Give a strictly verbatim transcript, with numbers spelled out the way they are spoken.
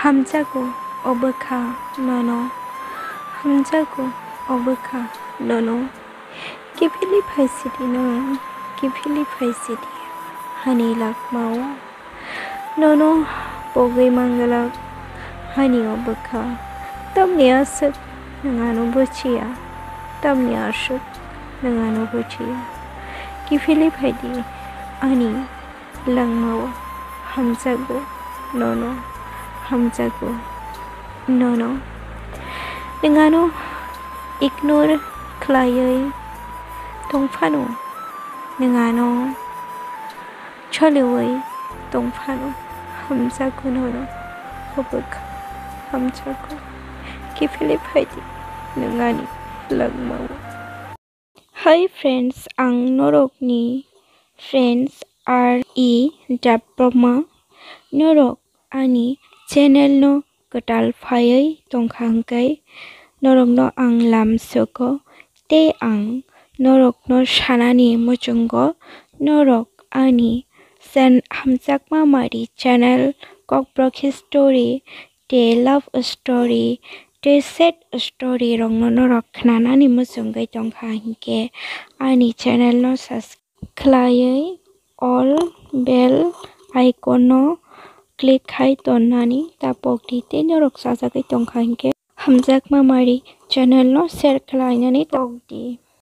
Hamjago o bwkha nono, hamjago o bwkha nono. Kiphilwi phai sidi nwng, kiphilwi phai sidi hani langmao. Nono pogwi manglak hani o bwkha. Tamni aswk nwng ano buchiya, tamni aswk nwng ano buchiya. Kiphilwi phaidi ani langmao, hamjago nono, hamjago nono. Nwng ano ignore khlaiwi tongphano, nwng ano choliwi tongphano, hamjago nono, o bwkha hamjago. Kiphilwi phaidi nwng ani langmao. Hi friends, ang norokni friends R E Debbarma. Norok ani channel no kwtal phaiwi tongkha hwnkhe norokno ang lam sugo tei ang norokno sanani muchungo norok ani chan-, Hamjakma Mari channel Kokborok history tei love story tei sad story rokno norok khnanani muchungwi tongkha hinkhe ani channel no subscribe khlaiwi all bell icon no click khai tonnani ta pokdi tei norok chajagwi tongkha hinkhe Hamjakma Mari channel no share khlainani pokdi.